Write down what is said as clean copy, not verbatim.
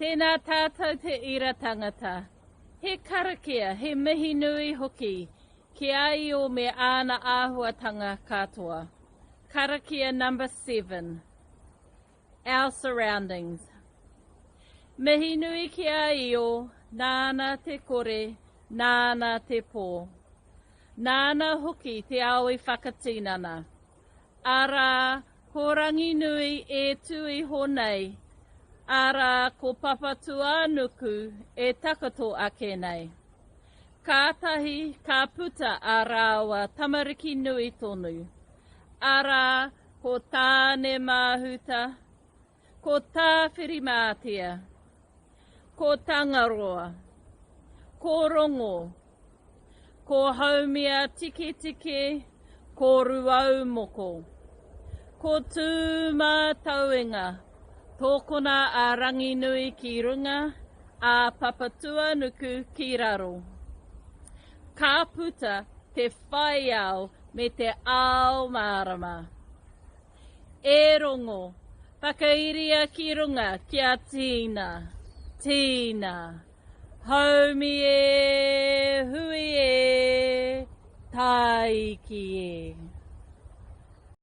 Tēnā tātou te ira tangata. He karakia, he mihi nui hoki ki a Io me āna āhuatanga katoa. Karakia number 7. Our surroundings. Mihi nui ki a Io, nāna te kore, nāna te pō. Nāna hoki te ao i whakatinana. Arā, ko Ranginui e tū iho nei, arā, ko Papatūānuku e takoto ake nei. Kātahi ka puta ā rāua tamariki nui tonu, arā, ko Tāne-māhuta, ko Tāwhirimātea, ko Tangaroa, ko Rongo, ko Haumia-tiketike, ko Rūaumoko, ko Tūmatauenga, tōkona a Ranginui ki runga, a Papatūānuku ki raro. Ka puta te whaiao me te ao mārama. E Rongo, whakairia ki runga kia tīna, tīna. Haumi e, hui e, tāiki e.